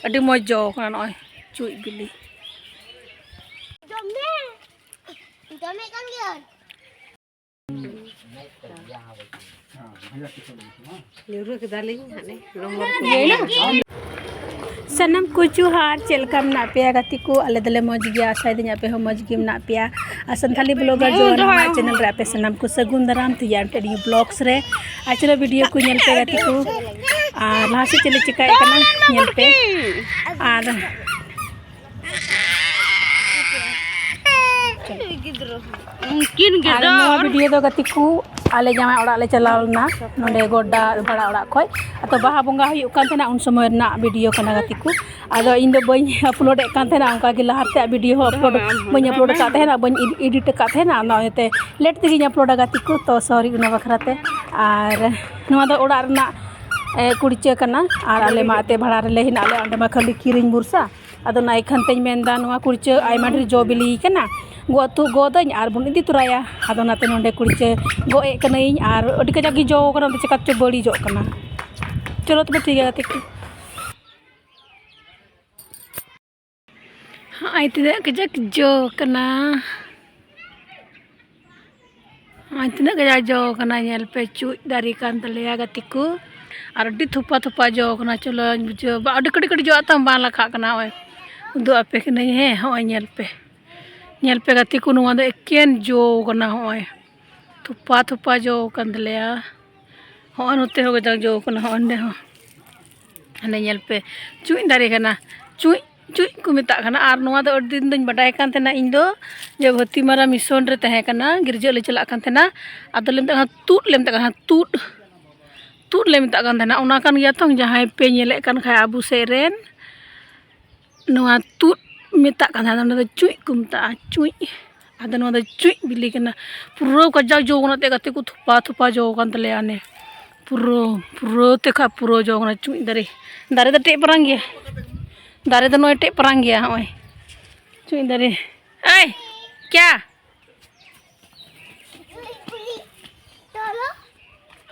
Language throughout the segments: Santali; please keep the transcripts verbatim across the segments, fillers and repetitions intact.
ᱟᱹᱰᱤ ᱢᱚᱡᱽ ᱡᱚ ᱠᱟᱱᱟ ᱱᱚᱜᱼᱚᱭ ᱪᱩᱡ ᱵᱤᱞᱤ᱾ ᱡᱚᱢᱮᱫ ᱠᱟᱱ ᱜᱮᱭᱟ᱾ ᱧᱩᱨᱦᱩ ᱠᱮᱫᱟᱞᱤᱧ ᱦᱟᱱᱮ ᱞᱚᱦᱚᱫ᱾ ᱥᱟᱱᱟᱢ ᱠᱚ ᱡᱚᱦᱟᱨ, ᱪᱮᱫ ᱞᱮᱠᱟ ᱢᱮᱱᱟᱜ ᱯᱮᱭᱟ ᱜᱟᱛᱮ ᱠᱚ? ᱟᱞᱮ ᱫᱚᱞᱮ ᱢᱚᱡᱽ ᱜᱮᱭᱟ, ᱟᱥᱟᱭᱫᱟᱹᱧ ᱟᱯᱮ ᱦᱚᱸ ᱢᱚᱡᱽ ᱜᱮ ᱢᱮᱱᱟᱜ ᱯᱮᱭᱟ᱾ ᱟᱨ ᱥᱟᱱᱛᱷᱟᱞᱤ blogger ᱡᱚᱣᱟᱱ ᱱᱚᱣᱟ channel ᱨᱮ ᱟᱯᱮ ᱥᱟᱱᱟᱢ ᱠᱚ ᱥᱟᱹᱜᱩᱱ ᱫᱟᱨᱟᱢ ᱛᱮᱭᱟᱨ ᱢᱤᱫᱴᱮᱱ new vlogs ᱨᱮ᱾ ᱟᱨ ᱪᱚᱞᱚ video ᱠᱚ ᱧᱮᱞ ᱯᱮ ᱜᱟᱛᱮ ᱠᱚ, ᱟᱨ ᱞᱟᱦᱟ ᱥᱮᱫ ᱪᱮᱫ ᱞᱮ ᱪᱮᱠᱟᱭᱮᱫ ᱠᱟᱱᱟ ᱧᱮᱞ ᱯᱮ᱾ ᱟᱨ ᱩᱱᱠᱤᱱ ᱜᱮ ᱟᱨ ᱱᱚᱣᱟ ᱰᱚᱨ᱾ Video ᱫᱚ ᱜᱟᱛᱮ ᱠᱚ ᱟᱞᱮ ᱡᱟᱶᱟᱭ ᱚᱲᱟᱜ ᱞᱮ ᱪᱟᱞᱟᱣ ᱞᱮᱱᱟ, ᱱᱚᱸᱰᱮ ᱜᱚᱰᱰᱟ ᱵᱷᱟᱲᱟ ᱚᱲᱟᱜ ᱠᱷᱚᱡ᱾ ᱟᱫᱚ ᱵᱟᱦᱟ ᱵᱚᱸᱜᱟ ᱦᱩᱭᱩᱜ ᱠᱟᱱ ᱛᱟᱦᱮᱱᱟ, ᱩᱱ ᱥᱚᱢᱚᱭ ᱨᱮᱱᱟᱜ video ᱠᱟᱱᱟ ᱜᱟᱛᱮ ᱠᱚ᱾ ᱟᱫᱚ ᱤᱧ ᱫᱚ ᱵᱟᱹᱧ upload ᱮᱫ ᱠᱟᱱ ᱛᱟᱦᱮᱱᱟ, ᱚᱱᱠᱟ ᱜᱮ ᱞᱟᱦᱟ ᱨᱮᱭᱟᱜ video ᱦᱚᱸ upload ᱵᱟᱹᱧ upload ᱟᱠᱟᱫ ᱛᱟᱦᱮᱱᱟ, ᱵᱟᱹᱧ edit ᱟᱠᱟᱫ ᱛᱟᱦᱮᱱᱟ, ᱚᱱᱟ ᱤᱭᱟᱹᱛᱮ late ᱛᱮᱜᱮᱧ upload ᱟ ᱜᱟᱛᱮ ᱠᱚ᱾ ᱛᱚ sorry ᱚᱱᱟ ᱵᱟᱠᱷᱨᱟ ᱛᱮ᱾ ᱟᱨ ᱱᱚᱣᱟ ᱫᱚ ᱚᱲᱟᱜ ᱨᱮᱱᱟᱜ ᱮ, ᱠᱩᱲᱪᱟᱹ ᱠᱟᱱᱟ᱾ ᱟᱨ ᱟᱞᱮ ᱢᱟ ᱮᱱᱛᱮ ᱵᱷᱟᱲᱟ ᱨᱮᱞᱮ ᱦᱮᱱᱟᱜ ᱞᱮᱭᱟ, ᱚᱸᱰᱮ ᱢᱟ ᱠᱷᱟᱹᱞᱤ ᱠᱤᱨᱤᱧ ᱵᱷᱚᱨᱥᱟ᱾ ᱟᱫᱚ ᱚᱱᱟ ᱤᱠᱷᱟᱹᱱ ᱛᱮᱧ ᱢᱮᱱᱫᱟ, ᱱᱚᱣᱟ ᱠᱩᱲᱪᱟᱹ ᱟᱭᱢᱟ ᱰᱷᱮᱨ ᱡᱚ ᱵᱤᱞᱤ ᱠᱟᱱᱟ, ᱜᱚᱜ ᱛᱩᱫ ᱜᱚᱫᱟᱹᱧ ᱟᱨ ᱵᱚᱱ ᱤᱫᱤ ᱛᱚᱨᱟᱭᱟ᱾ ᱟᱫᱚ ᱚᱱᱟᱛᱮ ᱱᱚᱸᱰᱮ ᱠᱩᱲᱪᱟᱹ ᱜᱚᱜ ᱮᱫ ᱠᱟᱹᱱᱟᱹᱧ ᱟᱨ ᱟᱹᱰᱤ ᱠᱟᱡᱟᱠ ᱜᱮ ᱡᱚ ᱠᱟᱱᱟ, ᱚᱱᱛᱮ ᱪᱮᱠᱟ ᱪᱚ ᱵᱟᱹᱲᱤᱡᱚᱜ ᱠᱟᱱᱟ᱾ ᱪᱚᱞᱚ ᱛᱚᱵᱮ ᱴᱷᱤᱠ ᱜᱮᱭᱟ ᱜᱟᱛᱮ ᱠᱚ᱾ ᱦᱚᱸᱜᱼᱚᱭ ᱛᱤᱱᱟᱹᱜ ᱠᱟᱡᱟᱠ ᱡᱚ ᱠᱟᱱᱟ᱾ ᱱᱚᱜᱼᱚᱭ ᱛᱤᱱᱟᱹᱜ ᱠᱟᱡᱟᱠ ᱡᱚ ᱠᱟᱱᱟ, ᱧᱮᱞ ᱯᱮ, ᱪᱩᱡ ᱫᱟᱨᱮ ᱠᱟᱱ ᱛᱟᱞᱮᱭᱟ ᱜᱟᱛᱮ ᱠᱚ᱾ ᱟᱨ ᱟᱹᱰᱤ ᱛᱷᱚᱯᱟ ᱛᱷᱚᱯᱟ ᱡᱚ ᱠᱟᱱᱟ᱾ ᱪᱚᱞᱚᱧ ᱵᱩᱡᱷᱟᱹᱣ, ᱵᱟ, ᱟᱹᱰᱤ ᱠᱟᱹᱴᱤᱡ ᱠᱟᱹᱴᱤᱡ ᱡᱚ ᱛᱟᱢ ᱵᱟᱝ ᱞᱟᱠᱷᱟᱜ ᱠᱟᱱᱟ᱾ ᱱᱚᱜᱼᱚᱭ ᱩᱫᱩᱜ ᱟᱯᱮ ᱠᱟᱹᱱᱟᱹᱧ, ᱦᱮᱸ, ᱦᱚᱸᱜᱼᱚᱭ ᱧᱮᱞ ᱯᱮ, ᱧᱮᱞ ᱯᱮ ᱜᱟᱛᱮ ᱠᱚ, ᱱᱚᱣᱟ ᱫᱚ ᱮᱠᱮᱱ ᱡᱚ ᱠᱟᱱᱟ᱾ ᱦᱚᱸᱜᱼᱚᱭ ᱛᱷᱚᱯᱟ ᱛᱷᱚᱯᱟ ᱡᱚ ᱠᱟᱱ ᱛᱟᱞᱮᱭᱟ᱾ ᱦᱚᱸᱜᱼᱚᱭ ᱱᱚᱛᱮ ᱦᱚᱸ ᱠᱟᱡᱟᱠ ᱡᱚ ᱠᱟᱱᱟ, ᱦᱚᱸᱜᱼᱚᱭ ᱱᱚᱸᱰᱮ ᱦᱚᱸ᱾ ᱦᱟᱸᱰᱮ ᱧᱮᱞ ᱯᱮ, ᱪᱩᱡ ᱫᱟᱨᱮ ᱠᱟᱱᱟ, ᱪᱩᱡ, ᱪᱩᱡ ᱠᱚ ᱢᱮᱛᱟᱜ ᱠᱟᱱᱟ᱾ ᱟᱨ ᱱᱚᱣᱟ ᱫᱚ ᱟᱹᱰᱤ ᱫᱤᱱ ᱫᱚᱧ ᱵᱟᱰᱟᱭ ᱠᱟᱱ ᱛᱟᱦᱮᱱᱟ ᱤᱧ ᱫᱚ, ᱡᱮ ᱦᱟᱹᱛᱤᱢᱟᱨᱟ mission ᱨᱮ ᱛᱟᱦᱮᱸ ᱠᱟᱱᱟ, ᱜᱤᱨᱡᱟᱹᱜ ᱞᱮ ᱪᱟᱞᱟᱜ ᱠᱟᱱ ᱛᱟᱦᱮᱱᱟ᱾ ᱟᱫᱚ ᱞᱮ ᱢᱮᱛᱟᱜ ᱠᱟᱱᱟ ᱛᱩᱫ, ᱞᱮ ᱢᱮᱛᱟᱜ ᱠᱟᱱᱟ ᱛᱩᱫ, ᱛᱩᱫ ᱞᱮ ᱢᱮᱛᱟᱜ ᱠᱟᱱ ᱛᱟᱦᱮᱱᱟ᱾ ᱚᱱᱟ ᱠᱟᱱ ᱜᱮᱭᱟ ᱛᱚ, ᱡᱟᱦᱟᱸᱭ ᱯᱮ ᱧᱮᱞᱮᱫ ᱠᱟᱱ ᱠᱷᱟᱡ ᱟᱵᱚ ᱥᱮᱫ ᱨᱮᱱ, ᱱᱚᱣᱟ ᱛᱩᱫ ᱢᱮᱛᱟᱜ ᱠᱟᱱ ᱛᱟᱦᱮᱱᱟ, ᱚᱱᱟ ᱫᱚ ᱪᱩᱡ ᱠᱚ ᱢᱮᱛᱟᱜᱼᱟ, ᱪᱩᱡ᱾ ᱟᱫᱚ ᱱᱚᱣᱟ ᱫᱚ ᱪᱩᱡ ᱵᱤᱞᱤ ᱠᱟᱱᱟ, ᱯᱩᱨᱟᱹ ᱠᱟᱡᱟᱠ ᱡᱚ ᱠᱟᱱᱟ ᱛᱮ ᱜᱟᱛᱮ ᱠᱚ, ᱛᱷᱚᱯᱟ ᱛᱷᱚᱯᱟ ᱡᱚ ᱠᱟᱱ ᱛᱟᱞᱮᱭᱟ᱾ ᱚᱱᱮ ᱯᱩᱨᱟᱹ, ᱯᱩᱨᱟᱹ ᱛᱮ ᱠᱷᱟᱡ ᱯᱩᱨᱟᱹ ᱡᱚ ᱠᱟᱱᱟ ᱪᱩᱡ ᱫᱟᱨᱮ᱾ ᱫᱟᱨᱮ ᱫᱚ ᱴᱮᱡ ᱯᱟᱨᱟᱝ ᱜᱮᱭᱟ, ᱫᱟᱨᱮ ᱫᱚ ᱱᱚᱜᱼᱚᱭ ᱴᱮᱡ ᱯᱟᱨᱟᱝ ᱜᱮᱭᱟ᱾ ᱦᱚᱸᱜᱼᱚᱭ ᱪᱩᱡ ᱫᱟᱨᱮ᱾ ᱮᱭ, ᱠᱭᱟ?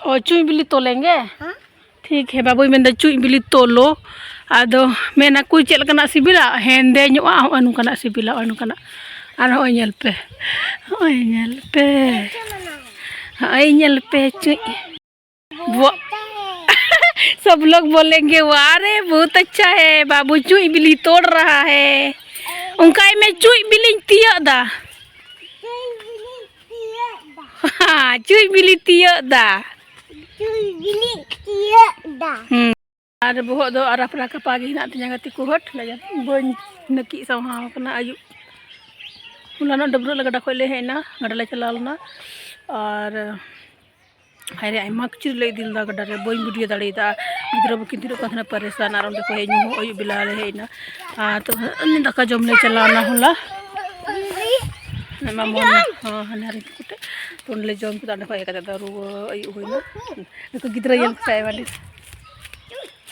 ओ चुई बिल्ली तोलेंगे। हाँ। ᱴᱷᱤᱠ ᱦᱮ ᱵᱟᱵᱩᱭ ᱢᱮᱱᱫᱟ ᱪᱩᱡ ᱵᱤᱞᱤ ᱛᱚᱞᱚ᱾ ᱟᱫᱚ ᱢᱮᱱᱟ ᱠᱚ ᱪᱮᱫ ᱞᱮᱠᱟᱱᱟᱜ ᱥᱤᱵᱤᱞᱟ? ᱦᱮᱸᱫᱮ ᱧᱚᱜᱼᱟ, ᱦᱚᱸᱜᱼᱚᱭ ᱱᱚᱝᱠᱟᱱᱟᱜ ᱥᱤᱵᱤᱞᱟ, ᱦᱚᱸᱜᱼᱚᱭ ᱱᱚᱝᱠᱟᱱᱟᱜ᱾ ᱟᱨ ᱦᱚᱸᱜᱼᱚᱭ ᱧᱮᱞ ᱯᱮ, ᱦᱚᱸᱜᱼᱚᱭ ᱧᱮᱞ ᱯᱮ, ᱦᱚᱸᱜᱼᱚᱭ ᱧᱮᱞ ᱯᱮ ᱪᱩᱡ᱾ वो सब लोग बोलेंगे, "वाह रे, बहुत अच्छा है बाबू, चुई बिल्ली तोड़ रहा है।" ᱚᱱᱠᱟᱭ ᱢᱮ, ᱪᱩᱡ ᱵᱤᱞᱤᱧ ᱛᱤᱭᱟᱹᱜ ᱫᱟ᱾ ᱦᱮᱸ, ᱪᱩᱡ ᱵᱤᱞᱤ ᱛᱤᱭᱟᱹᱜ ᱫᱟ᱾ ᱪᱩᱡ ᱵᱤᱞᱤ ᱛᱤᱭᱟᱹᱜ ᱫᱟ᱾ ᱦᱩᱸ᱾ ᱟᱨ ᱵᱚᱦᱚᱜ ᱫᱚ ᱟᱨ ᱨᱟᱯᱨᱟ ᱠᱟᱯᱟ ᱜᱮ ᱦᱮᱱᱟᱜ ᱛᱤᱧᱟ ᱜᱟᱛᱮ ᱠᱚ ᱦᱚᱲ᱾ ᱵᱟᱹᱧ ᱱᱟᱹᱠᱤᱡ ᱥᱟᱶᱦᱟᱣ ᱠᱟᱱᱟ ᱟᱹᱭᱩᱵ᱾ ᱦᱚᱞᱟᱱᱚᱜ ᱰᱟᱹᱵᱽᱨᱟᱹᱜ ᱞᱮ ᱜᱟᱰᱟ ᱠᱷᱚᱡ ᱞᱮ ᱦᱮᱡ ᱮᱱᱟ, ᱜᱟᱰᱟ ᱞᱮ ᱪᱟᱞᱟᱣ ᱞᱮᱱᱟ᱾ ᱟᱨ ᱦᱟᱭ ᱨᱮ, ᱟᱭᱢᱟ ᱠᱤᱪᱨᱤᱡ ᱞᱮ ᱤᱫᱤ ᱞᱮᱫᱟ ᱜᱟᱰᱟ ᱨᱮ, ᱵᱟᱹᱧ video ᱫᱟᱲᱮᱭᱟᱫᱟ᱾ ᱜᱤᱫᱽᱨᱟᱹ ᱵᱟᱹᱠᱤᱱ ᱛᱤᱱᱟᱹᱜ ᱠᱟᱱ ᱛᱟᱦᱮᱱᱟ ᱯᱟᱨᱮᱥᱟᱱ, ᱟᱨ ᱚᱸᱰᱮ ᱠᱷᱚᱡ ᱦᱮᱡ ᱧᱩ ᱦᱚᱸ ᱟᱹᱭᱩᱵ ᱵᱮᱞᱟ ᱞᱮ ᱦᱮᱡ ᱮᱱᱟ᱾ ᱟᱨ ᱛᱚ ᱫᱟᱠᱟ ᱡᱚᱢ ᱞᱮ ᱪᱟᱞᱟᱣ ᱮᱱᱟ ᱦᱚᱞᱟ᱾ ᱟᱭᱢᱟ ᱢᱚᱱ ᱦᱚᱸ ᱦᱟᱱᱮ ᱦᱟᱨᱤ ᱠᱚᱛᱮ ᱛᱚ ᱚᱸᱰᱮ ᱞᱮ ᱡᱚᱢ ᱠᱮᱫᱟ, ᱚᱸᱰᱮ ᱠᱷᱚᱡ ᱦᱮᱡ ᱠᱟᱛᱮ ᱫᱚ ᱨᱩᱣᱟᱹ ᱟᱹᱭᱩᱵ ᱦᱩᱭᱱᱟ᱾ ᱱᱩᱠᱩ ᱜᱤᱫᱽᱨᱟᱹ ᱧᱮᱞ ᱠᱚ ᱟᱭᱢᱟ ᱰᱷᱮᱨ᱾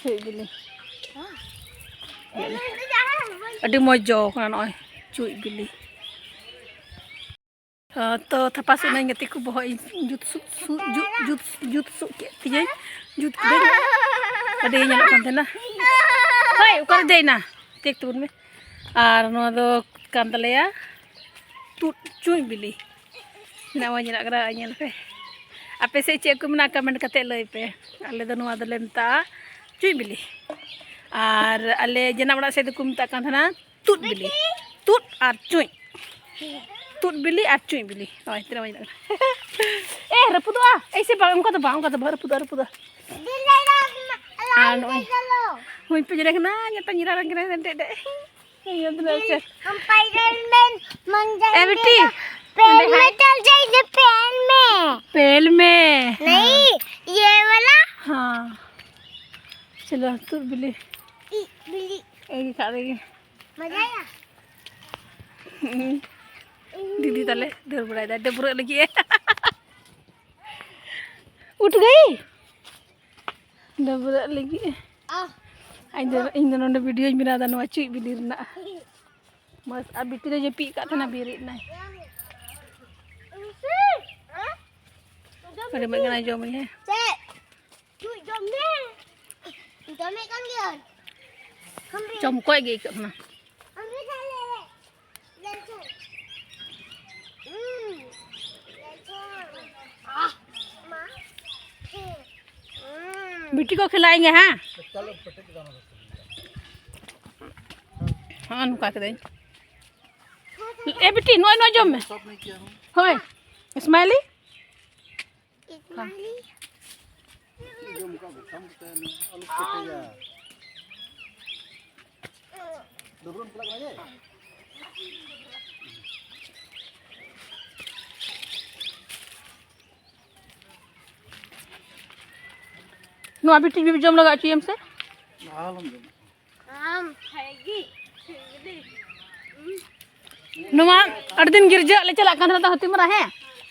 ᱪᱩᱡ ᱵᱤᱞᱤ᱾ ᱟᱹᱰᱤ ᱢᱚᱡᱽ ᱡᱚ ᱠᱟᱱᱟ ᱱᱚᱜᱼᱚᱭ ᱪᱩᱡ ᱵᱤᱞᱤ᱾ ᱛᱚ ᱛᱷᱟᱯᱟ ᱥᱩᱜ ᱱᱟᱹᱧ ᱜᱟᱛᱮ ᱠᱚ, ᱵᱚᱦᱚᱜ ᱤᱧ ᱡᱩᱛ ᱥᱩᱜ, ᱥᱩᱜ, ᱡᱩᱛ, ᱡᱩᱛ, ᱡᱩᱛ ᱥᱩᱜ ᱠᱮᱫ ᱛᱤᱧᱟᱹᱧ, ᱡᱩᱛ ᱠᱤᱫᱟᱹᱧ᱾ ᱟᱹᱰᱤ ᱧᱮᱞᱚᱜ ᱠᱟᱱ ᱛᱟᱦᱮᱱᱟ᱾ ᱦᱳᱭ, ᱚᱠᱟᱨᱮ ᱫᱮᱡ ᱮᱱᱟ? ᱛᱤᱭᱟᱹᱜ ᱛᱟᱵᱚᱱ ᱢᱮ᱾ ᱟᱨ ᱱᱚᱣᱟ ᱫᱚ ᱠᱟᱱ ᱛᱟᱞᱮᱭᱟ ᱛᱩᱫ ᱪᱩᱡ ᱵᱤᱞᱤ᱾ ᱱᱚᱜᱼᱚᱭ ᱧᱮᱞᱚᱜ ᱠᱟᱱᱟ, ᱧᱮᱞ ᱯᱮ᱾ ᱟᱯᱮ ᱥᱮᱫ ᱪᱮᱫ ᱠᱚ ᱢᱮᱱᱟᱜᱼᱟ, comment ᱠᱟᱛᱮ ᱞᱟᱹᱭ ᱯᱮ᱾ ᱟᱞᱮ ᱫᱚ ᱱᱚᱣᱟ ᱫᱚᱞᱮ ᱢᱮᱛᱟᱜᱼᱟ ᱪᱩᱡ ᱵᱤᱞᱤ᱾ ᱟᱨ ᱟᱞᱮ ᱡᱟᱱᱟᱢ ᱚᱲᱟᱜ ᱥᱮᱫ ᱫᱚᱠᱚ ᱢᱮᱛᱟᱜ ᱠᱟᱱ ᱛᱟᱦᱮᱱᱟ ᱛᱩᱫ ᱵᱤᱞᱤ᱾ ᱛᱩᱫ ᱟᱨ ᱪᱩᱡ᱾ ᱛᱩᱫ ᱵᱤᱞᱤ ᱟᱨ ᱪᱩᱡ ᱵᱤᱞᱤ᱾ ᱱᱚᱜᱼᱚᱭ ᱛᱤᱱᱟᱹᱜ ᱢᱚᱡᱽ ᱧᱮᱞᱚᱜ ᱠᱟᱱᱟ᱾ ᱮ, ᱨᱟᱹᱯᱩᱫᱚᱜᱼᱟ᱾ ᱮᱭ ᱥᱮ ᱵᱟᱝ, ᱚᱱᱠᱟ ᱫᱚ ᱵᱟᱝ, ᱚᱱᱠᱟ ᱫᱚ ᱵᱟᱝ ᱨᱟᱹᱯᱩᱫᱚᱜᱼᱟ, ᱨᱟᱹᱯᱩᱫᱚᱜᱼᱟ᱾ ᱟᱨ ᱱᱚᱜᱼᱚᱭ ᱦᱩᱭ ᱯᱮ ᱡᱮᱨᱮ ᱠᱟᱱᱟ, ᱧᱮᱞ ᱛᱟᱢ ᱧᱮᱞ ᱟᱨᱟᱝ ᱠᱟᱱᱟ, ᱰᱮ, ᱰᱮ᱾ ᱤᱭᱟᱹ ᱫᱚ ᱞᱟᱹᱭ ᱪᱮᱫ? हम Spider-Man बन जाएंगे ए बेटी, ना। पहल में चल जाएंगे, पहल में। पहल में। नहीं, ये वाला। हाँ। चलो, तू बिल्ली। ई, बिल्ली। एक ही खा रही है। मजा आया? ᱦᱩᱸ᱾ ᱫᱤᱫᱤ ᱛᱟᱞᱮ ᱫᱟᱹᱲ ᱵᱟᱲᱟᱭᱮᱫᱟ, ᱰᱟᱹᱵᱽᱨᱟᱹᱜ ᱞᱟᱹᱜᱤᱫ ᱮ᱾ ᱩᱴᱷ ᱜᱟᱹᱭ᱾ ᱰᱟᱹᱵᱽᱨᱟᱹᱜ ᱞᱟᱹᱜᱤᱫ ᱮ᱾ ᱤᱧ ᱫᱚ, ᱤᱧ ᱫᱚ ᱱᱚᱰᱮ videoᱧ ᱵᱮᱱᱟᱣ ᱮᱫᱟ ᱱᱚᱣᱟ ᱪᱩᱡ ᱵᱤᱞᱤ ᱨᱮᱱᱟᱜ᱾ ᱢᱚᱡᱽ, ᱟᱨ ᱵᱤᱴᱤ ᱫᱚ ᱡᱟᱹᱯᱤᱫ ᱟᱠᱟᱫ ᱛᱟᱦᱮᱱᱟ, ᱵᱮᱨᱮᱫ ᱮᱱᱟᱭ᱾ ᱟᱹᱰᱤ ᱢᱚᱡᱽ ᱠᱟᱱᱟ ᱡᱚᱢ ᱤᱧ, ᱦᱮᱸ᱾ ᱪᱮᱫ? ᱪᱩᱡ ᱡᱚᱢ ᱢᱮ᱾ ᱡᱚᱢᱮᱫ ᱠᱟᱱ ᱜᱮᱭᱟ᱾ ᱦᱟᱢᱵᱤ᱾ ᱪᱚᱢᱠᱚᱡ ᱜᱮ ᱟᱹᱭᱠᱟᱹᱜ ᱠᱟᱱᱟ᱾ ᱦᱟᱢᱵᱤ ᱛᱟᱦᱞᱮ ᱞᱮ-, ᱞᱮ ᱪᱚ᱾ ᱦᱩᱸ᱾ ᱞᱮ ᱪᱚ᱾ ᱟᱦ, ᱢᱟ᱾ ᱦᱩᱸ᱾ ᱵᱤᱴᱤ ᱠᱚ ᱠᱷᱤᱞᱟᱭᱮᱸᱜᱮ, ᱦᱮᱸ? ᱦᱚᱸ, ᱱᱚᱝᱠᱟ ᱠᱮᱫᱟᱹᱧ᱾ ᱮ ᱵᱤᱴᱤ, ᱱᱚᱜᱼᱚᱭ ᱱᱚᱣᱟ ᱡᱚᱢ ᱢᱮ᱾ ᱦᱳᱭ, ᱥᱢᱟᱭᱞᱤ᱾ ᱡᱚᱢ ᱠᱟᱜ ᱵᱚ ᱠᱷᱟᱢ ᱛᱮ ᱟᱞᱩ ᱠᱚ ᱯᱮᱭᱟ᱾ ᱰᱟᱹᱵᱽᱨᱟᱹᱢ ᱪᱟᱞᱟᱜ ᱠᱟᱱᱟ ᱡᱮ? ᱱᱚᱣᱟ ᱵᱤᱴᱤ ᱵᱤᱵᱤ ᱡᱚᱢ ᱞᱟᱜᱟ ᱦᱚᱪᱚᱭᱮᱢ ᱥᱮ? ᱟᱞᱚᱢ ᱡᱚᱢᱟ᱾ ᱟᱢ ᱦᱮᱸᱜᱮ᱾ ᱱᱚᱣᱟ ᱟᱹᱰᱤ ᱫᱤᱱ ᱜᱤᱨᱡᱟᱹ ᱞᱮ ᱪᱟᱞᱟᱜ ᱠᱟᱱ ᱛᱟᱦᱮᱱᱟ, ᱦᱟᱹᱛᱤᱢᱟᱨᱟ, ᱦᱮᱸ?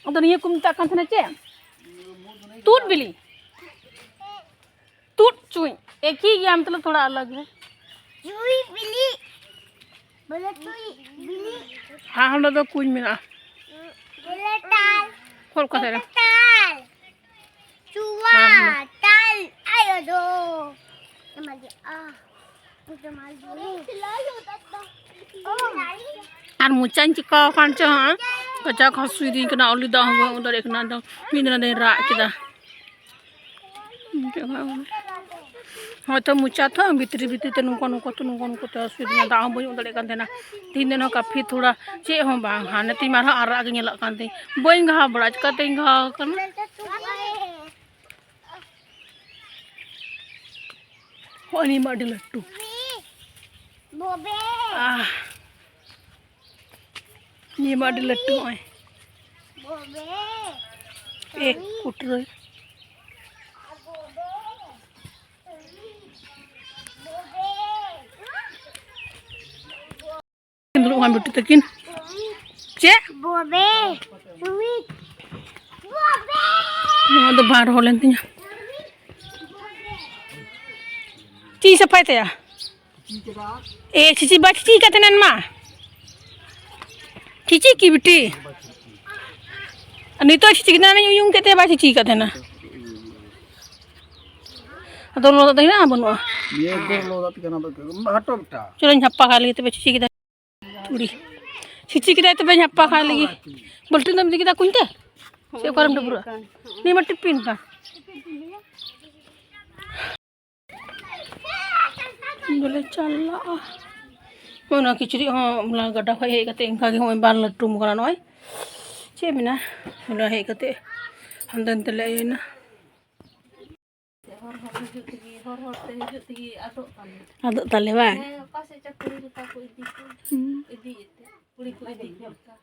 ᱟᱫᱚ ᱱᱤᱭᱟᱹ ᱠᱚ ᱢᱮᱛᱟᱜ ᱠᱟᱱ ᱛᱟᱦᱮᱱᱟ ᱪᱮᱫ? ᱛᱩᱫ ᱵᱤᱞᱤ᱾ ᱛᱩᱫ ᱪᱩᱭ᱾ ᱮᱠᱤ ᱜᱮᱭᱟ, ᱢᱚᱛᱞᱚᱵ ᱛᱷᱚᱲᱟ ᱟᱞᱟᱜᱽ ᱦᱮ᱾ ᱪᱩᱭ ᱵᱤᱞᱤ᱾ ᱵᱚᱞᱮ ᱪᱩᱭ ᱵᱤᱞᱤ᱾ ᱦᱮᱸ, ᱚᱸᱰᱮ ᱫᱚ ᱠᱩᱧ ᱢᱮᱱᱟᱜᱼᱟ᱾ ᱵᱚᱞᱮ ᱛᱟᱞ᱾ ᱚᱠᱟ ᱞᱮᱠᱟ ᱥᱮ? ᱛᱟᱞ᱾ ᱪᱩᱣᱟ, ᱦᱮᱸ, ᱦᱮᱸ᱾ ᱛᱟᱞ, ᱟᱭᱳ ᱫᱚ᱾ ᱮᱢᱟ ᱫᱮ, ᱟ᱾ ᱟᱨ ᱢᱚᱪᱟᱧ ᱪᱤᱠᱟᱹᱣ ᱟᱠᱟᱱ ᱪᱚ, ᱦᱟᱸᱜ, ᱠᱟᱡᱟᱠ ᱦᱟᱹᱥᱩᱭᱮᱫᱤᱧ ᱠᱟᱱᱟ, ᱟᱹᱣᱞᱤ ᱫᱟᱜ ᱦᱚᱸ ᱵᱟᱹᱧ ᱩᱰᱩᱠ ᱫᱟᱲᱮᱭᱟᱜ ᱠᱟᱱᱟ᱾ ᱟᱫᱚ ᱢᱤᱫ ᱫᱤᱱ ᱟᱫᱚᱧ ᱨᱟᱜ ᱠᱮᱫᱟ᱾ ᱦᱚᱭᱛᱚ ᱢᱚᱪᱟ ᱛᱚ ᱵᱷᱤᱛᱨᱤ ᱵᱷᱤᱛᱨᱤ ᱛᱮ ᱱᱚᱝᱠᱟ ᱱᱚᱝᱠᱟ ᱛᱮ, ᱱᱚᱝᱠᱟ ᱱᱚᱝᱠᱟ ᱛᱮ ᱦᱟᱹᱥᱩᱭᱮᱫᱤᱧᱟ, ᱫᱟᱜ ᱦᱚᱸ ᱵᱟᱹᱧ ᱩᱰᱩᱠ ᱫᱟᱲᱮᱭᱟᱜ ᱠᱟᱱ ᱛᱟᱦᱮᱱᱟ᱾ ᱛᱤᱦᱤᱧ ᱫᱚ ᱱᱚᱣᱟ ᱠᱟᱹᱯᱷᱤ ᱛᱷᱚᱲᱟ ᱪᱮᱫ ᱦᱚᱸ ᱵᱟᱝ, ᱦᱟᱱᱮ ᱛᱤᱧ ᱢᱟᱨᱦᱚᱸ ᱟᱨᱟᱜ ᱜᱮ ᱧᱮᱞᱚᱜ ᱠᱟᱱ ᱛᱤᱧ, ᱵᱟᱹᱧ ᱜᱷᱟᱣ ᱵᱟᱲᱟ, ᱪᱤᱠᱟᱹᱛᱤᱧ ᱜᱷᱟᱣ ᱠᱟᱱᱟ᱾ ᱦᱚᱸᱜᱼᱚᱭ ᱱᱤᱭᱟᱹ ᱢᱟ ᱟᱹᱰᱤ ᱞᱟᱹᱴᱩ᱾ ᱵᱚᱵᱮ᱾ ᱟᱦ᱾ ᱱᱤᱭᱟᱹ ᱢᱟ ᱟᱹᱰᱤ ᱞᱟᱹᱴᱩ ᱱᱚᱜᱼᱚᱭ᱾ ᱵᱚᱵᱮ᱾ ᱮ, ᱠᱩᱴᱨᱟᱹ᱾ ᱵᱚᱵᱮ᱾ ᱫᱩᱲᱩᱵ ᱠᱟᱱ ᱵᱤᱴᱤ ᱛᱟᱹᱠᱤᱱ᱾ ᱪᱮᱫ? ᱵᱚᱵᱮ, ᱥᱩᱢᱤᱛ, ᱵᱚᱵᱮ᱾ ᱱᱚᱣᱟ ᱫᱚ ᱵᱟᱝ ᱨᱚᱦᱚᱲ ᱞᱮᱱ ᱛᱤᱧᱟ᱾ ᱪᱮᱫ ᱤᱧ ᱥᱟᱯᱷᱟᱭ ᱛᱟᱭᱟ? ᱮ, ᱪᱤᱪᱤ ᱵᱟ ᱪᱤᱪᱤ ᱠᱟᱛᱮ ᱱᱟᱱ ᱢᱟ᱾ ᱪᱤᱪᱤ ᱠᱤ ᱵᱤᱴᱤ? ᱱᱤᱛᱚᱜ ᱪᱤᱪᱤ ᱠᱟᱛᱮ ᱱᱟᱱ ᱩᱭᱩᱝ ᱠᱟᱛᱮ ᱵᱟ ᱪᱤᱪᱤ ᱠᱟᱛᱮ ᱱᱟ᱾ ᱟᱫᱚ ᱞᱚᱦᱚᱫ ᱫᱟᱜ ᱦᱮᱱᱟᱜᱼᱟ? ᱵᱟᱹᱱᱩᱜᱼᱟ᱾ ᱱᱤᱭᱟᱹ ᱫᱚ ᱞᱚᱦᱚᱫ ᱫᱟᱜ ᱛᱮᱜᱮ ᱚᱱᱟ ᱫᱚ ᱦᱟᱴᱚ ᱵᱮᱴᱟ᱾ ᱪᱚᱞᱚᱧ ᱦᱟᱯᱟ ᱠᱟᱜ ᱞᱮᱜᱮ ᱛᱚᱵᱮ, ᱪᱤᱪᱤ ᱠᱮᱫᱟᱭ᱾ ᱛᱩᱲᱤ᱾ ᱪᱤᱪᱤ ᱠᱮᱫᱟᱭ ᱛᱚᱵᱮᱧ ᱦᱟᱯᱟ ᱠᱟᱜ ᱞᱮᱜᱮ᱾ ᱵᱟᱹᱞᱴᱤᱱ ᱫᱚᱢ ᱤᱫᱤ ᱠᱮᱫᱟ ᱠᱩᱧ ᱛᱮ? ᱥᱮ ᱚᱠᱟᱨᱮᱢ ᱰᱟᱹᱵᱽᱨᱟᱹᱜᱼᱟ? ᱱᱤᱭᱟᱹ ᱢᱟ ᱴᱤᱯᱤᱱ ᱠᱟᱱ᱾ ᱵᱚᱞᱮ ᱪᱟᱞᱟᱜᱼᱟ᱾ ᱚᱱᱟ ᱠᱤᱪᱨᱤᱡ ᱦᱚᱸ ᱦᱚᱞᱟ ᱜᱟᱰᱟ ᱠᱷᱚᱡ ᱦᱮᱡ ᱠᱟᱛᱮ ᱤᱱᱠᱟ ᱜᱮ ᱦᱚᱸᱜᱼᱚᱭ ᱵᱟᱨ ᱞᱟᱹᱴᱩᱢ ᱠᱟᱱᱟ᱾ ᱱᱚᱜᱼᱚᱭ ᱪᱮᱫ ᱢᱮᱱᱟ, ᱦᱚᱞᱟ ᱦᱮᱡ ᱠᱟᱛᱮ ᱦᱟᱱᱛᱮ ᱱᱟᱛᱮ ᱞᱮ ᱤᱭᱟᱹᱭᱮᱱᱟ᱾ ᱦᱚᱨ ᱦᱚᱨ ᱦᱤᱡᱩᱜ ᱛᱮᱜᱮ, ᱦᱚᱨ ᱦᱚᱨ ᱛᱮ ᱦᱤᱡᱩᱜ ᱛᱮᱜᱮ ᱟᱫᱚᱜ ᱛᱟᱞᱮ᱾ ᱟᱫᱚᱜ ᱛᱟᱞᱮ ᱵᱟᱝ? ᱦᱮᱸ, ᱚᱠᱟ ᱥᱮᱫ ᱪᱚ ᱠᱩᱲᱤ ᱞᱮᱠᱟ ᱠᱚ ᱤᱫᱤ ᱠᱚ᱾ ᱦᱩᱸ᱾ ᱤᱫᱤᱭᱮᱫ ᱛᱮ, ᱠᱩᱲᱤ ᱠᱚ ᱤᱫᱤ ᱠᱚ ᱞᱮᱠᱟ᱾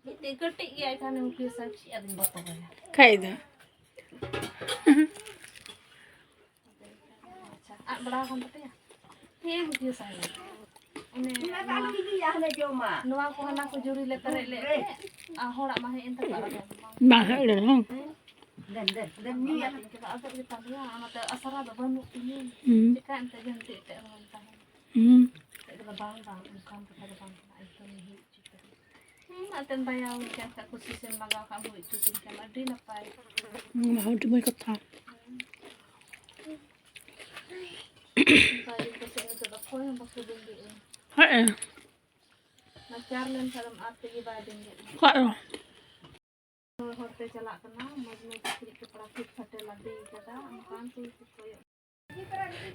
ᱢᱤᱫᱴᱮᱡ ᱠᱟᱹᱴᱤᱡ ᱜᱮᱭᱟᱭ, ᱠᱷᱟᱱ ᱩᱱᱠᱩ ᱥᱟᱵ ᱠᱮᱫ ᱟᱫᱚᱧ ᱵᱚᱛᱚᱨ ᱮᱱᱟ᱾ ᱠᱷᱟᱡ ᱫᱚ᱾ ᱟᱪᱪᱷᱟ, ᱟᱫ ᱵᱟᱲᱟ ᱟᱠᱟᱱ ᱛᱟᱯᱮᱭᱟ? ᱦᱮᱸ, ᱵᱩᱡᱷᱟᱹᱣ ᱥᱟᱭ᱾ ᱚᱱᱮ ᱱᱚᱣᱟ, ᱱᱚᱣᱟ ᱠᱚ ᱦᱟᱱᱟ ᱠᱚ ᱡᱩᱨᱤ ᱞᱮ ᱯᱮᱨᱮᱡ ᱞᱮᱫ ᱛᱮ, ᱟᱨ ᱦᱚᱲᱟᱜ ᱢᱟ ᱦᱮᱡ ᱮᱱ ᱛᱟᱠᱚᱣᱟ ᱟᱫᱚ ᱵᱟᱝ᱾ ᱵᱟᱝ ᱦᱮᱡ ᱞᱮᱱᱟ, ᱦᱮᱸ᱾ ᱦᱮᱸ? ᱫᱮᱱ, ᱫᱮᱱ, ᱫᱮᱱ, ᱧᱩᱭᱟ᱾ ᱟᱫᱚ ᱜᱮ ᱛᱟᱞᱮᱭᱟ, ᱚᱱᱟᱛᱮ ᱟᱥᱨᱟ ᱫᱚ ᱵᱟᱹᱱᱩᱜ ᱛᱤᱧᱟᱹ᱾ ᱦᱩᱸ᱾ ᱪᱮᱠᱟ ᱮᱱᱛᱮ ᱡᱟᱹᱱᱛᱮ ᱮᱴᱟᱜ ᱨᱮᱦᱚᱸ ᱛᱟᱦᱮᱱᱟ᱾ ᱦᱩᱸ᱾ ᱮᱴᱟᱜ ᱨᱮᱫᱚ ᱵᱟᱝ, ᱵᱟᱝ, ᱚᱱᱠᱟᱱ ᱠᱟᱛᱷᱟ ᱫᱚ ᱵᱟᱝ ᱠᱟᱱᱟ, ᱮᱠᱫᱚᱢ ᱦᱩᱭ ᱦᱚᱪᱚ ᱠᱟᱱᱟ᱾ ᱦᱩᱸ, ᱟᱛᱮᱢ ᱫᱟᱭᱟ ᱟᱹᱧ ᱠᱟᱱ ᱠᱷᱟᱡ ᱠᱩᱥᱤᱥᱮᱢ ᱞᱟᱜᱟᱣ ᱠᱷᱟᱡ ᱦᱩᱭ ᱦᱚᱪᱚ ᱠᱤᱧ ᱠᱷᱟᱱ ᱟᱹᱰᱤ ᱱᱟᱯᱟᱭ᱾ ᱦᱩᱸ, ᱟᱹᱰᱤ ᱢᱚᱡᱽ ᱠᱟᱛᱷᱟ᱾ ᱚᱱᱠᱟ ᱜᱮ ᱯᱟᱥᱮᱡ ᱱᱤᱛᱚᱜ ᱫᱚ ᱚᱠᱚᱭ ᱦᱚᱸ ᱵᱟᱠᱚ ᱵᱮᱸᱜᱮᱫ ᱟᱹᱧ᱾ ᱦᱮᱸ᱾ ᱚᱱᱟ ᱪᱟᱨ ᱞᱮᱱᱠᱷᱟᱱ ᱫᱚ ᱟᱨ ᱛᱮᱜᱮ ᱵᱟᱭ ᱵᱮᱸᱜᱮᱫ ᱟᱹᱧ᱾ ᱠᱷᱟᱡ ᱫᱚ᱾ ᱦᱚᱲ ᱦᱚᱲᱛᱮ ᱪᱟᱞᱟᱜ ᱠᱟᱱᱟ, ᱢᱚᱡᱽ ᱢᱚᱡᱽ ᱠᱤᱪᱨᱤᱡ ᱠᱟᱯᱲᱟ ᱯᱷᱤᱴ ᱯᱷᱟᱴᱮ ᱞᱟᱫᱮ ᱠᱟᱫᱟ, ᱚᱱᱠᱟᱱ ᱠᱚ ᱠᱚᱭᱚᱜ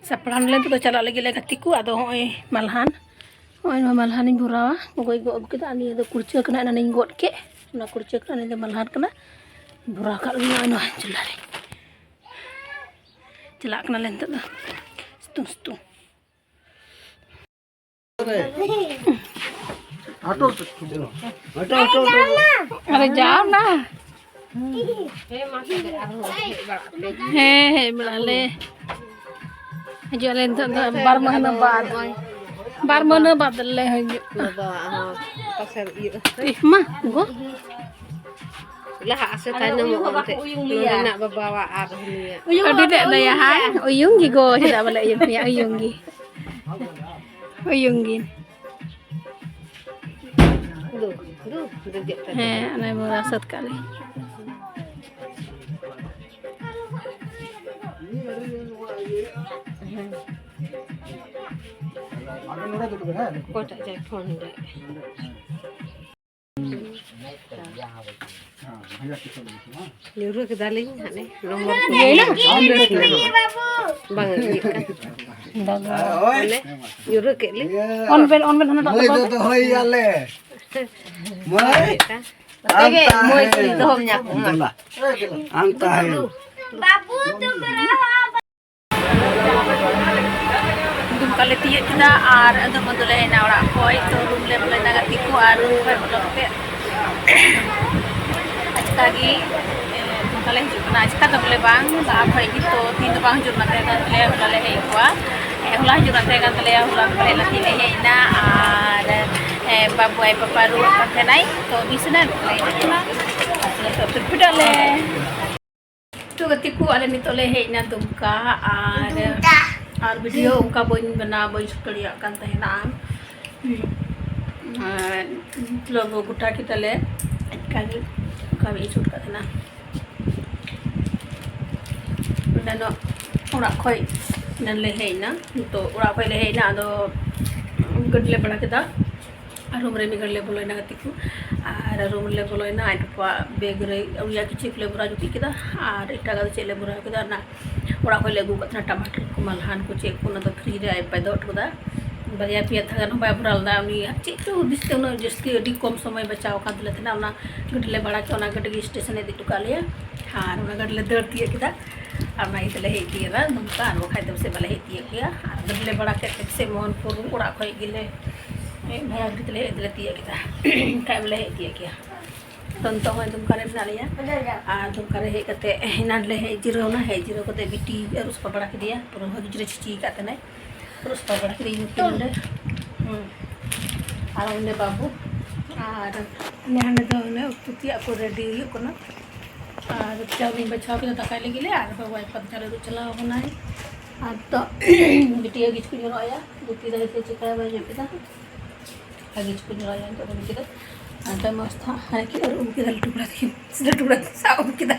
ᱥᱟᱯᱲᱟᱣ ᱱᱟᱞᱮ ᱱᱤᱛᱚᱜ ᱫᱚ ᱪᱟᱞᱟᱜ ᱞᱟᱹᱜᱤᱫ ᱞᱮ ᱜᱟᱛᱮ ᱠᱚ᱾ ᱟᱫᱚ ᱦᱚᱸᱜᱼᱚᱭ ᱢᱟᱞᱦᱟᱱ, ᱦᱚᱸᱜᱼᱚᱭ ᱱᱚᱣᱟ ᱢᱟᱞᱦᱟᱱᱤᱧ ᱵᱷᱚᱨᱟᱣᱟ᱾ ᱜᱚᱜᱚᱭ ᱜᱚᱜ ᱟᱹᱜᱩ ᱠᱮᱫᱟ, ᱟᱨ ᱱᱤᱭᱟᱹ ᱫᱚ ᱠᱩᱲᱪᱟᱹ ᱠᱟᱱᱟ, ᱮᱱᱟᱱᱤᱧ ᱜᱚᱫ ᱠᱮᱫ, ᱚᱱᱟ ᱠᱩᱲᱪᱟᱹ ᱠᱟᱱᱟ᱾ ᱱᱤᱭᱟᱹ ᱫᱚ ᱢᱟᱞᱦᱟᱱ ᱠᱟᱱᱟ, ᱵᱷᱚᱨᱟᱣ ᱠᱟᱜ ᱞᱤᱧ ᱱᱚᱜᱼᱚᱭ ᱱᱚᱣᱟ ᱪᱩᱞᱦᱟᱹ ᱨᱮ᱾ ᱪᱟᱞᱟᱜ ᱠᱟᱱᱟᱞᱮ ᱱᱤᱛᱚᱜ ᱫᱚ ᱥᱤᱛᱩᱝ ᱥᱤᱛᱩᱝ᱾ ᱟᱨᱮ ᱡᱟᱣ ᱱᱟ᱾ ᱦᱮᱸ, ᱦᱮᱡ ᱵᱟᱲᱟᱜ ᱟᱞᱮ᱾ ᱦᱤᱡᱩᱜ ᱟᱞᱮ ᱱᱤᱛᱚᱜ ᱫᱚ ᱵᱟᱨ ᱢᱟᱹᱦᱱᱟᱹ ᱵᱟᱫ᱾ ᱵᱟᱨ ᱢᱟᱹᱦᱱᱟᱹ ᱵᱟᱫ ᱞᱮ ᱦᱤᱡᱩᱜ᱾ ᱵᱟᱵᱟ ᱦᱚᱸ ᱯᱟᱥᱮᱨ ᱤᱭᱟᱹ᱾ ᱤᱦ, ᱢᱟ, ᱜᱚ᱾ ᱞᱟᱦᱟ ᱥᱮ ᱛᱟᱭᱱᱚᱢᱚᱜ ᱠᱟᱱ ᱛᱮ ᱱᱚᱰᱮᱱᱟᱜ ᱵᱟᱵᱟᱣᱟᱜ ᱟᱨ ᱦᱟᱹᱱᱤᱭᱟᱜ᱾ ᱟᱹᱰᱤ ᱛᱮᱫ ᱫᱟᱭᱟ ᱦᱟᱭ, ᱩᱭᱩᱝ ᱜᱮ ᱜᱚ, ᱪᱮᱫᱟᱜ ᱵᱟᱞᱮ ᱩᱭᱩᱝ ᱢᱮᱭᱟ, ᱩᱭᱩᱝ ᱜᱮ᱾ ᱩᱭᱩᱝ ᱜᱮ᱾ ᱫᱩ, ᱫᱩ, ᱫᱩ ᱜᱮᱫ ᱠᱟᱛᱮ᱾ ᱦᱮᱸ, ᱚᱱᱮ ᱵᱚᱱ ᱨᱟᱥᱟᱫ ᱠᱟᱜ ᱞᱮ᱾ ᱚᱠᱚᱭᱴᱟᱜ ᱪᱚᱭ ᱯᱷᱳᱱ ᱫᱟᱭ? ᱧᱩᱨᱦᱟᱹ ᱠᱮᱫᱟᱞᱤᱧ ᱦᱟᱱᱮ ᱱᱚᱢᱵᱚᱨ ᱠᱚ᱾ ᱵᱟᱝ ᱤᱭᱟᱹᱜ ᱠᱟᱱ᱾ ᱢᱟᱱᱮ ᱧᱩᱨᱦᱟᱹ ᱠᱮᱫ ᱞᱤᱧ᱾ ᱚᱱ ᱵᱮᱱ, ᱚᱱ ᱵᱮᱱ ᱦᱟᱱᱟᱴᱟᱜ ᱢᱟᱹᱭ ᱫᱚ ᱫᱚᱦᱚᱭ ᱭᱟᱞᱮ᱾ ᱢᱟᱹᱭ, ᱟᱢ ᱛᱟᱦᱮᱸ᱾ ᱢᱟᱹᱭ ᱫᱚᱦᱚ ᱢᱮᱭᱟ ᱠᱚ, ᱢᱟ᱾ ᱫᱮᱞᱟ᱾ ᱟᱢ ᱛᱟᱦᱮᱸ᱾ ᱵᱟᱹᱵᱩ, ᱛᱩᱢ ᱨᱟᱦᱟ ᱫᱩᱢᱠᱟ ᱞᱮ ᱛᱤᱭᱟᱹᱜ ᱠᱮᱫᱟ ᱟᱨ ᱟᱫᱚ ᱵᱚᱱᱫᱚ ᱞᱮ ᱦᱮᱡ ᱮᱱᱟ ᱚᱲᱟᱜ ᱠᱷᱚᱡ᱾ ᱛᱚ ᱨᱩᱢ ᱞᱮ ᱵᱚᱞᱚᱭᱮᱱᱟ ᱜᱟᱛᱮ ᱠᱚ, ᱟᱨ ᱨᱩᱢ ᱠᱷᱚᱡ ᱵᱚᱞᱚ ᱠᱟᱛᱮ ᱟᱪᱠᱟ ᱜᱮ, ᱮ, ᱫᱩᱢᱠᱟ ᱞᱮ ᱦᱤᱡᱩᱜ ᱠᱟᱱᱟ᱾ ᱟᱪᱠᱟ ᱫᱚ ᱵᱚᱞᱮ ᱵᱟᱝ, ᱞᱟᱦᱟ ᱠᱷᱚᱡ ᱜᱮ᱾ ᱛᱚ ᱛᱤᱦᱤᱧ ᱫᱚ ᱵᱟᱝ ᱦᱤᱡᱩᱜ ᱨᱮᱱᱟᱜ ᱛᱟᱦᱮᱸ ᱠᱟᱱ ᱛᱟᱞᱮᱭᱟ, ᱦᱚᱞᱟ ᱞᱮ ᱦᱮᱡ ᱠᱚᱜᱼᱟ᱾ ᱮ, ᱦᱚᱞᱟ ᱦᱤᱡᱩᱜ ᱨᱮᱱᱟᱜ ᱛᱟᱦᱮᱸ ᱠᱟᱱ ᱛᱟᱞᱮᱭᱟ, ᱦᱚᱞᱟ ᱫᱚ ᱵᱟᱞᱮ ᱦᱮᱡ ᱞᱮᱱᱟ, ᱛᱮᱦᱮᱧ ᱞᱮ ᱦᱮᱡ ᱮᱱᱟ᱾ ᱟᱨ, ᱮ, ᱵᱟᱹᱵᱩ ᱟᱡ ᱯᱟᱯᱟ ᱨᱩᱣᱟᱹᱜ ᱠᱟᱱ ᱛᱟᱦᱮᱱᱟᱭ, ᱛᱚ ᱢᱤᱫ ᱥᱮᱱᱟ ᱨᱩᱣᱟᱹᱲ ᱞᱮ ᱦᱮᱡ ᱮᱱᱟ᱾ ᱟᱫᱚ ᱱᱤᱛᱚᱜ ᱯᱤᱴᱯᱤᱴᱟᱜ ᱞᱮ ᱛᱚ ᱜᱟᱛᱮ ᱠᱚ, ᱟᱞᱮ ᱱᱤᱛᱚᱜ ᱞᱮ ᱦᱮᱡ ᱮᱱᱟ ᱫᱩᱢᱠᱟ, ᱟᱨ, ᱫᱩᱢᱠᱟ᱾ ᱟᱨ ᱵᱷᱤᱰᱤᱭᱳ ᱚᱱᱠᱟ ᱵᱟᱹᱧ ᱵᱮᱱᱟᱣ, ᱵᱟᱹᱧ ᱥᱩᱴ ᱫᱟᱲᱮᱭᱟᱜ ᱠᱟᱱ ᱛᱟᱦᱮᱱᱟ᱾ ᱟᱨ ᱢᱚᱛᱞᱚᱵ ᱜᱚᱴᱟ ᱠᱮᱫᱟᱞᱮ, ᱮᱱᱠᱷᱟᱱ ᱚᱱᱠᱟ ᱵᱟᱹᱧ ᱥᱩᱴ ᱠᱟᱜ ᱛᱟᱦᱮᱱᱟ᱾ ᱮᱱᱟᱱᱚᱜ ᱚᱲᱟᱜ ᱠᱷᱚᱡ ᱮᱱᱟᱱ ᱞᱮ ᱦᱮᱡ ᱮᱱᱟ, ᱱᱤᱛᱚᱜ ᱚᱲᱟᱜ ᱠᱷᱚᱡ ᱞᱮ ᱦᱮᱡ ᱮᱱᱟ, ᱟᱫᱚ ᱜᱟᱹᱰᱤ ᱞᱮ ᱵᱷᱟᱲᱟ ᱠᱮᱫᱟ᱾ ᱟᱨ ᱨᱩᱢ ᱨᱮ ᱢᱤᱫ ᱜᱷᱟᱹᱲᱤ ᱞᱮ ᱵᱚᱞᱚᱭᱮᱱᱟ ᱜᱟᱛᱮ ᱠᱚ, ᱟᱨ ᱨᱩᱢ ᱨᱮᱞᱮ ᱵᱚᱞᱚᱭᱮᱱᱟ᱾ ᱟᱡ ᱵᱟᱵᱟᱣᱟᱜ ᱵᱮᱜᱽ ᱨᱮ ᱩᱱᱤᱭᱟᱜ ᱠᱤᱪᱨᱤᱡ ᱠᱚᱞᱮ ᱵᱷᱚᱨᱟᱣ ᱡᱩᱴᱤᱡ ᱠᱮᱫᱟ, ᱟᱨ ᱮᱴᱟᱜᱟᱜ ᱫᱚ ᱪᱮᱫ ᱞᱮ ᱵᱷᱚᱨᱟᱣ ᱠᱮᱫᱟ, ᱚᱱᱟ ᱚᱲᱟᱜ ᱠᱷᱚᱡ ᱞᱮ ᱟᱹᱜᱩ ᱟᱠᱟᱫ ᱛᱟᱦᱮᱱᱟ ᱴᱟᱢᱟᱴᱟᱨ ᱠᱚ, ᱢᱟᱞᱦᱟᱱ ᱠᱚ, ᱪᱮᱫ ᱠᱚ, ᱚᱱᱟ ᱫᱚ ᱯᱷᱨᱤᱡᱽ ᱨᱮ ᱟᱡ ᱵᱟᱵᱟᱭ ᱫᱚᱦᱚ ᱦᱚᱴᱚ ᱠᱟᱫᱟ᱾ ᱵᱟᱨᱭᱟ ᱯᱮᱭᱟ ᱛᱷᱟᱠᱟᱱ ᱦᱚᱸ ᱵᱟᱭ ᱵᱷᱚᱨᱟᱣ ᱞᱮᱫᱟ ᱩᱱᱤ, ᱪᱮᱫ ᱪᱚ ᱦᱩᱫᱤᱥ ᱛᱮ ᱩᱱᱟᱹᱜ ᱡᱟᱹᱥᱛᱤ ᱟᱹᱰᱤ ᱠᱚᱢ ᱥᱚᱢᱚᱭ ᱵᱟᱪᱟᱣ ᱟᱠᱟᱱ ᱛᱟᱞᱮ ᱛᱟᱦᱮᱱᱟ, ᱚᱱᱟ ᱜᱟᱹᱰᱤ ᱞᱮ ᱵᱷᱟᱲᱟ ᱠᱮᱫᱟ, ᱚᱱᱟ ᱜᱟᱹᱰᱤ ᱜᱮ ᱥᱴᱮᱥᱚᱱ ᱮ ᱤᱫᱤ ᱦᱚᱴᱚ ᱠᱟᱜ ᱞᱮᱭᱟ, ᱟᱨ ᱚᱱᱟ ᱜᱟᱹᱰᱤ ᱞᱮ ᱫᱟᱹᱲ ᱛᱤᱭᱳᱜ ᱠᱮᱫᱟ, ᱟᱨ ᱚᱱᱟ ᱤᱭᱟᱹ ᱛᱮᱞᱮ ᱦᱮᱡ ᱛᱤᱭᱳᱜ ᱮᱱᱟ ᱫᱩᱢᱠᱟ, ᱟᱨ ᱵᱟᱠᱷᱟᱡ ᱫᱚ ᱯᱟᱥᱮᱡ ᱵᱟᱞᱮ ᱦᱮᱡ ᱛᱤᱭᱳᱜ ᱠᱮᱭᱟ᱾ ᱟᱨ ᱜᱟᱹᱰᱤ ᱞᱮ ᱵᱷᱟᱲᱟ ᱠᱮᱫ ᱛᱮ ᱯᱟᱥᱮᱡ ᱢᱳᱦᱚᱱᱯᱩᱨ ᱚᱲᱟᱜ ᱠᱷᱚᱡ ᱜᱮᱞᱮ ᱵᱷᱟᱲᱟ ᱜᱟᱹᱰᱤ ᱛᱮᱞᱮ ᱦᱮᱡ ᱛᱮᱞᱮ ᱛᱤᱭᱳᱜ ᱠᱮᱫᱟ, ᱠᱷᱟᱡ ᱵᱚᱞᱮ ᱦᱮᱡ ᱛᱤᱭᱳᱜ ᱠᱮᱭᱟ᱾ ᱛᱚ ᱱᱤᱛᱚᱜ ᱦᱚᱸ ᱫᱩᱢᱠᱟ ᱨᱮ ᱢᱮᱱᱟᱜ ᱞᱮᱭᱟ᱾ ᱟᱨ ᱫᱩᱢᱠᱟ ᱨᱮ ᱦᱮᱡ ᱠᱟᱛᱮ ᱮᱱᱟᱱ ᱞᱮ ᱦᱮᱡ ᱡᱤᱨᱟᱹᱣ ᱮᱱᱟ᱾ ᱦᱮᱡ ᱡᱤᱨᱟᱹᱣ ᱠᱟᱛᱮ ᱵᱤᱴᱤ ᱟᱹᱨᱩᱵ ᱥᱟᱯᱷᱟ ᱵᱟᱲᱟ ᱠᱮᱫᱮᱭᱟ, ᱯᱩᱨᱟᱹ ᱵᱷᱟᱹᱜᱤ ᱡᱩᱨᱮ ᱪᱷᱤᱪᱤ ᱟᱠᱟᱫ ᱛᱟᱦᱮᱱᱟᱭ᱾ ᱟᱹᱨᱩᱵ ᱥᱟᱯᱷᱟ ᱵᱟᱲᱟ ᱠᱮᱫᱮᱭᱟ ᱱᱩᱠᱤᱱ ᱱᱚᱰᱮ᱾ ᱦᱩᱸ᱾ ᱟᱨ ᱚᱸᱰᱮ ᱵᱟᱹᱵᱩ᱾ ᱟᱨ ᱚᱱᱮ ᱦᱟᱸᱰᱮ ᱫᱚ ᱚᱱᱮ ᱩᱛᱩ ᱛᱮᱭᱟᱜ ᱠᱚ ᱨᱮᱰᱤ ᱦᱩᱭᱩᱜ ᱠᱟᱱᱟ᱾ ᱟᱨ ᱪᱟᱣᱞᱮᱧ ᱵᱟᱪᱷᱟᱣ ᱠᱮᱫᱟ ᱫᱟᱠᱟᱭ ᱞᱟᱹᱜᱤᱫ ᱞᱮ, ᱟᱨ ᱵᱟᱹᱵᱩ ᱟᱡ ᱯᱟᱯᱟ ᱪᱟᱞᱟᱣ ᱟᱹᱨᱩᱵ ᱪᱟᱞᱟᱣ ᱠᱟᱱᱟᱭ᱾ ᱟᱨ ᱛᱚ ᱵᱤᱴᱤ ᱜᱮ ᱜᱤᱪ ᱠᱚ ᱡᱚᱨᱚᱜ ᱟᱭᱟ, ᱜᱩᱯᱤ ᱫᱟᱭ ᱥᱮ ᱪᱤᱠᱟᱹᱭᱟ ᱵᱟᱭ ᱧᱮᱞ ᱠᱮᱫᱟ᱾ ᱟᱨ ᱜᱤᱪ ᱠᱚ ᱡᱚᱨᱚᱜ ᱟᱭᱟ ᱱᱤᱛᱚᱜ ᱫᱚ ᱵᱤᱴᱤ ᱫᱚ᱾ ᱟᱨ ᱛᱟᱭᱚᱢ ᱚᱵᱚᱥᱛᱷᱟ ᱦᱟᱱᱮ ᱠᱤᱱ ᱟᱹᱨᱩᱵ ᱟᱹᱜᱩ ᱠᱮᱫᱟ ᱞᱟᱹᱴᱩ ᱠᱚᱲᱟ ᱛᱟᱹᱠᱤᱱ, ᱞᱟᱹᱴᱩ ᱠᱚᱲᱟ ᱛᱟᱹᱠᱤᱱ ᱥᱟᱵ ᱟᱹᱜᱩ ᱠᱮᱫᱟ᱾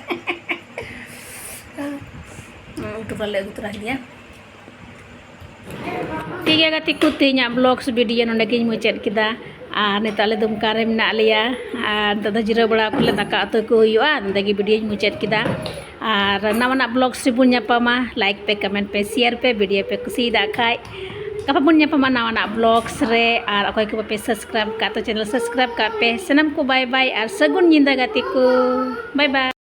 ᱦᱩᱸ, ᱞᱮ ᱟᱹᱜᱩ ᱛᱚᱨᱟ ᱠᱮᱫᱮᱭᱟ᱾ ᱴᱷᱤᱠ ᱜᱮᱭᱟ ᱜᱟᱛᱮ ᱠᱚ, ᱛᱮᱦᱮᱧᱟᱜ vlogs video ᱱᱚᱰᱮ ᱜᱤᱧ ᱢᱩᱪᱟᱹᱫ ᱠᱮᱫᱟ᱾ ᱟᱨ ᱱᱤᱛᱚᱜ ᱟᱞᱮ ᱫᱩᱢᱠᱟ ᱨᱮ ᱢᱮᱱᱟᱜ ᱞᱮᱭᱟ᱾ ᱟᱨ ᱱᱤᱛᱚᱜ ᱫᱚ ᱡᱤᱨᱟᱹᱣ ᱵᱟᱲᱟ ᱠᱚᱞᱮ, ᱫᱟᱠᱟ ᱩᱛᱩ ᱠᱚ ᱦᱩᱭᱩᱜᱼᱟ᱾ ᱱᱚᱰᱮ ᱜᱮ videoᱧ ᱢᱩᱪᱟᱹᱫ ᱠᱮᱫᱟ᱾ ᱟᱨ ᱱᱟᱣᱟᱱᱟᱜ vlogs ᱨᱮᱵᱚᱱ ᱧᱟᱯᱟᱢᱟ᱾ Like ᱯᱮ, comment ᱯᱮ, share ᱯᱮ, video ᱯᱮ ᱠᱩᱥᱤᱭᱟᱫᱟ ᱠᱷᱟᱡ᱾ ᱜᱟᱯᱟ ᱵᱚᱱ ᱧᱟᱯᱟᱢᱟ ᱱᱟᱣᱟᱱᱟᱜ vlogs ᱨᱮ᱾ ᱟᱨ ᱚᱠᱚᱭ ᱠᱚ ᱵᱟᱯᱮ subscribe ᱠᱟᱜ ᱛᱚ channel subscribe ᱠᱟᱜ ᱯᱮ᱾ ᱥᱟᱱᱟᱢ ᱠᱚ bye bye ᱟᱨ ᱥᱟᱹᱜᱩᱱ ᱧᱤᱫᱟᱹ ᱜᱟᱛᱮ ᱠᱚ, bye bye᱾